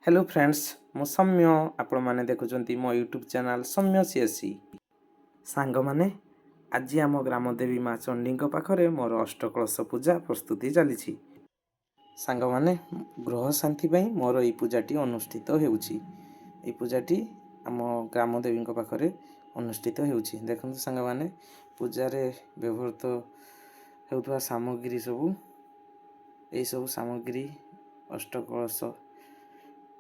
Hello friends, ମୁଁ ସୌମ୍ୟ। ଆପଣମାନେ ଦେଖୁଛନ୍ତି ମୋ ୟୁଟ୍ୟୁବ୍ ଚ୍ୟାନେଲ୍ ସୌମ୍ୟ ସିଏସି। ସାଙ୍ଗମାନେ, ଆଜି ଆମ ଗ୍ରାମଦେବୀ ମା ଚଣ୍ଡୀଙ୍କ ପାଖରେ ମୋର ଅଷ୍ଟକଳସ ପୂଜା ପ୍ରସ୍ତୁତି ଚାଲିଛି। ସାଙ୍ଗମାନେ, ଗ୍ରହ ଶାନ୍ତି ପାଇଁ ମୋର ଏଇ ପୂଜାଟି ଅନୁଷ୍ଠିତ ହେଉଛି। ଏଇ ପୂଜାଟି ଆମ ଗ୍ରାମଦେବୀଙ୍କ ପାଖରେ ଅନୁଷ୍ଠିତ ହେଉଛି। ଦେଖନ୍ତୁ ସାଙ୍ଗମାନେ, ପୂଜାରେ ବ୍ୟବହୃତ ହେଉଥିବା ସାମଗ୍ରୀ ସବୁ, ଏଇସବୁ ସାମଗ୍ରୀ ଅଷ୍ଟକଳସ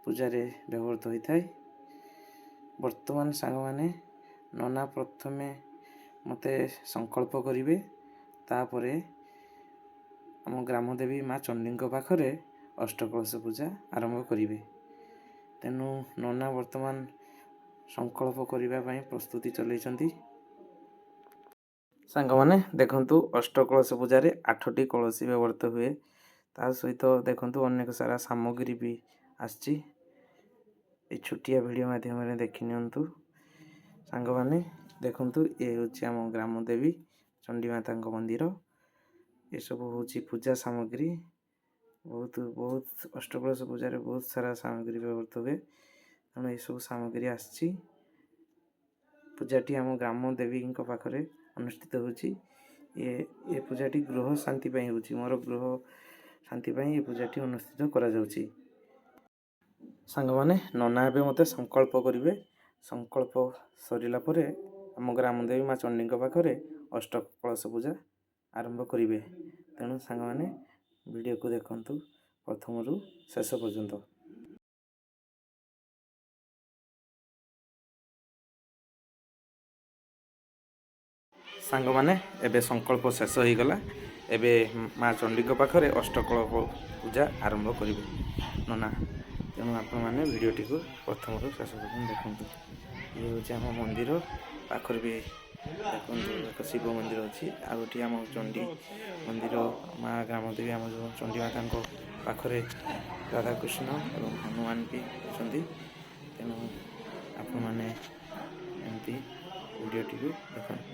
ପୂଜାରେ ବ୍ୟବହୃତ ହୋଇଥାଏ। ବର୍ତ୍ତମାନ ସାଙ୍ଗମାନେ, ନନା ପ୍ରଥମେ ମୋତେ ସଂକଳ୍ପ କରିବେ, ତାପରେ ଆମ ଗ୍ରାମଦେବୀ ମା ଚଣ୍ଡୀଙ୍କ ପାଖରେ ଅଷ୍ଟକଳସ ପୂଜା ଆରମ୍ଭ କରିବେ। ତେଣୁ ନନା ବର୍ତ୍ତମାନ ସଂକଳ୍ପ କରିବା ପାଇଁ ପ୍ରସ୍ତୁତି ଚଲେଇଛନ୍ତି। ସାଙ୍ଗମାନେ ଦେଖନ୍ତୁ, ଅଷ୍ଟକଳସ ପୂଜାରେ 8ଟି କଳସୀ ବ୍ୟବହୃତ ହୁଏ। ତା ସହିତ ଦେଖନ୍ତୁ, ଅନେକ ସାରା ସାମଗ୍ରୀ ବି ଆସିଛି। ଏଇ ଛୋଟିଆ ଭିଡ଼ିଓ ମାଧ୍ୟମରେ ଦେଖି ନିଅନ୍ତୁ। ସାଙ୍ଗମାନେ ଦେଖନ୍ତୁ, ଏ ହେଉଛି ଆମ ଗ୍ରାମଦେବୀ ଚଣ୍ଡୀ ମାତାଙ୍କ ମନ୍ଦିର। ଏସବୁ ହେଉଛି ପୂଜା ସାମଗ୍ରୀ। ବହୁତ ବହୁତ ଅଷ୍ଟକଳସ ପୂଜାରେ ବହୁତ ସାରା ସାମଗ୍ରୀ ବ୍ୟବହୃତ ହୁଏ। ତେଣୁ ଏସବୁ ସାମଗ୍ରୀ ଆସିଛି। ପୂଜାଟି ଆମ ଗ୍ରାମ ଦେବୀଙ୍କ ପାଖରେ ଅନୁଷ୍ଠିତ ହେଉଛି। ଏ ପୂଜାଟି ଗୃହ ଶାନ୍ତି ପାଇଁ ହେଉଛି। ମୋର ଗୃହ ଶାନ୍ତି ପାଇଁ ଏ ପୂଜାଟି ଅନୁଷ୍ଠିତ କରାଯାଉଛି। ସାଙ୍ଗମାନେ, ନନା ଏବେ ମୋତେ ସଂକଳ୍ପ କରିବେ। ସଂକଳ୍ପ ସରିଲା ପରେ ଆମ ଗ୍ରାମଦେବୀ ମା ଚଣ୍ଡୀଙ୍କ ପାଖରେ ଅଷ୍ଟକଳସ ପୂଜା ଆରମ୍ଭ କରିବେ। ତେଣୁ ସାଙ୍ଗମାନେ, ଭିଡ଼ିଓକୁ ଦେଖନ୍ତୁ ପ୍ରଥମରୁ ଶେଷ ପର୍ଯ୍ୟନ୍ତ। ସାଙ୍ଗମାନେ, ଏବେ ସଂକଳ୍ପ ଶେଷ ହୋଇଗଲା। ଏବେ ମା ଚଣ୍ଡୀଙ୍କ ପାଖରେ ଅଷ୍ଟକଳପ ପୂଜା ଆରମ୍ଭ କରିବେ ନନା। ତେଣୁ ଆପଣମାନେ ଭିଡ଼ିଓଟିକୁ ପ୍ରଥମରୁ ଶେଷ ପର୍ଯ୍ୟନ୍ତ ଦେଖନ୍ତୁ। ଇଏ ହେଉଛି ଆମ ମନ୍ଦିର ପାଖରେ ବି ଦେଖନ୍ତୁ, ଏକ ଶିବ ମନ୍ଦିର ଅଛି। ଆଉ ଏଠି ଆମ ଚଣ୍ଡୀ ମନ୍ଦିର, ମା ଗ୍ରାମଦେବୀ ଆମ ଯେଉଁ ଚଣ୍ଡୀ ମାତାଙ୍କ ପାଖରେ ରାଧାକୃଷ୍ଣ ଏବଂ ହନୁମାନ ବି ଅଛନ୍ତି। ତେଣୁ ଆପଣମାନେ ଏମିତି ଭିଡ଼ିଓଟିକୁ ଦେଖନ୍ତୁ।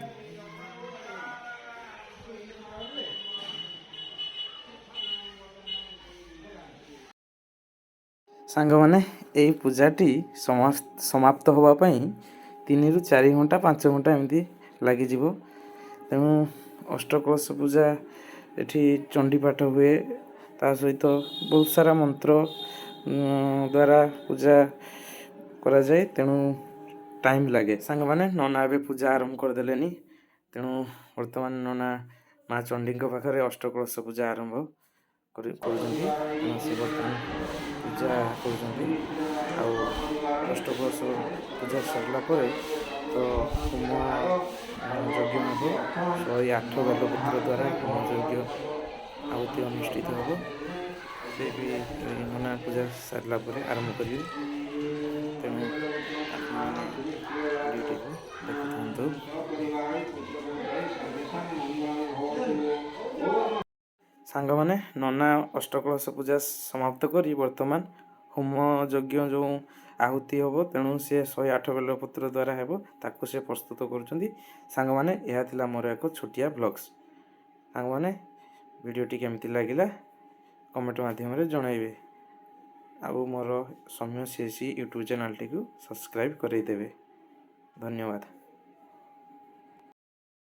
ସାଙ୍ଗମାନେ, ଏଇ ପୂଜାଟି ସମାପ୍ତ ହେବା ପାଇଁ 3ରୁ 4 ଘଣ୍ଟା, 5 ଘଣ୍ଟା ଏମିତି ଲାଗିଯିବ। ତେଣୁ ଅଷ୍ଟକଳସ ପୂଜା ଏଠି ଚଣ୍ଡୀପାଠ ହୁଏ, ତା ସହିତ ବହୁତ ସାରା ମନ୍ତ୍ର ଦ୍ୱାରା ପୂଜା କରାଯାଏ। ତେଣୁ ଟାଇମ୍ ଲାଗେ। ସାଙ୍ଗମାନେ, ନନା ଏବେ ପୂଜା ଆରମ୍ଭ କରିଦେଲେନି। ତେଣୁ ବର୍ତ୍ତମାନ ନନା ମା ଚଣ୍ଡୀଙ୍କ ପାଖରେ ଅଷ୍ଟକଳସ ପୂଜା ଆରମ୍ଭ କରୁଛନ୍ତି। ତେଣୁ ସେ ବର୍ତ୍ତମାନ ପୂଜା କରୁଛନ୍ତି। ଆଉ ଅଷ୍ଟକଳସ ପୂଜା ସରିଲା ପରେ ତ ହୋମ ଯଜ୍ଞ ହେବ। 108 ବେଲପତ୍ର ଦ୍ୱାରା ହୋମ ଯଜ୍ଞ ଆହୁତି ଅନୁଷ୍ଠିତ ହେବ। ସେ ବି ନନା ପୂଜା ସାରିଲା ପରେ ଆରମ୍ଭ କରିବେ। ତେଣୁ ଆପଣମାନେ ଭିଡ଼ିଓଟିକୁ ଦେଖୁଥାନ୍ତୁ। ସାଙ୍ଗମାନେ, ନନା ଅଷ୍ଟକଳସ ପୂଜା ସମାପ୍ତ କରି ବର୍ତ୍ତମାନ ହୋମ ଯଜ୍ଞ ଯେଉଁ ଆହୁତି ହେବ, ତେଣୁ ସେ 108 ବେଲପତ୍ର ଦ୍ୱାରା ହେବ, ତାକୁ ସେ ପ୍ରସ୍ତୁତ କରୁଛନ୍ତି। ସାଙ୍ଗମାନେ, ଏହା ଥିଲା ମୋର ଏକ ଛୋଟିଆ ବ୍ଲଗ୍ସ। ସାଙ୍ଗମାନେ, ଭିଡ଼ିଓଟି କେମିତି ଲାଗିଲା କମେଣ୍ଟ ମାଧ୍ୟମରେ ଜଣାଇବେ ଆଉ ମୋର ସୌମ୍ୟ ସିଏସି ୟୁଟ୍ୟୁବ୍ ଚ୍ୟାନେଲ୍ଟିକୁ ସବସ୍କ୍ରାଇବ୍ କରାଇଦେବେ। ଧନ୍ୟବାଦ।